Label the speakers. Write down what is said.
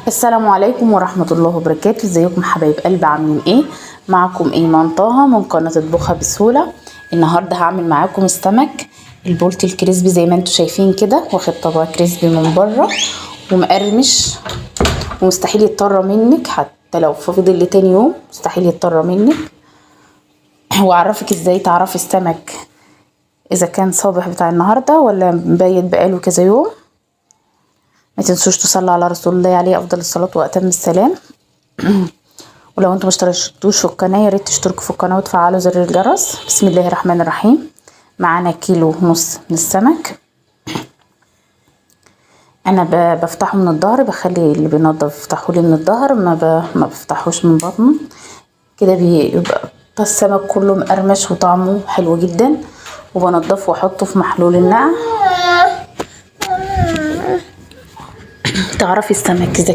Speaker 1: السلام عليكم ورحمة الله وبركاته. ازيكم حبايب قلب، عاملين ايه؟ معكم ايمان طه من قناة اطبخها بسهولة. النهاردة هعمل معاكم السمك البولتي ال crispy زي ما انتم شايفين كده، واخد طبق crispy من بره ومقرمش ومستحيل يتطرى منك، حتى لو فضل لتاني يوم مستحيل يتطرى منك. واعرفك ازاي تعرفي السمك اذا كان صابح بتاع النهارده ولا مبيت بقاله كذا يوم. ما تنسوش تصلوا على رسول الله عليه افضل الصلاة واتم السلام. ولو انتم مشتركتوش في القناة يا ريت تشتركوا في القناة وتفعلوا زر الجرس. بسم الله الرحمن الرحيم. معانا كيلو ونص من السمك. انا بفتحه من الظهر، بخلي اللي بينضف يفتحه لي من الظهر، ما بفتحوش من بطنه كده، بيبقى السمك كله مقرمش وطعمه حلو جدا. وبنضفه واحطه في محلول النقع. تعرفي السمك اذا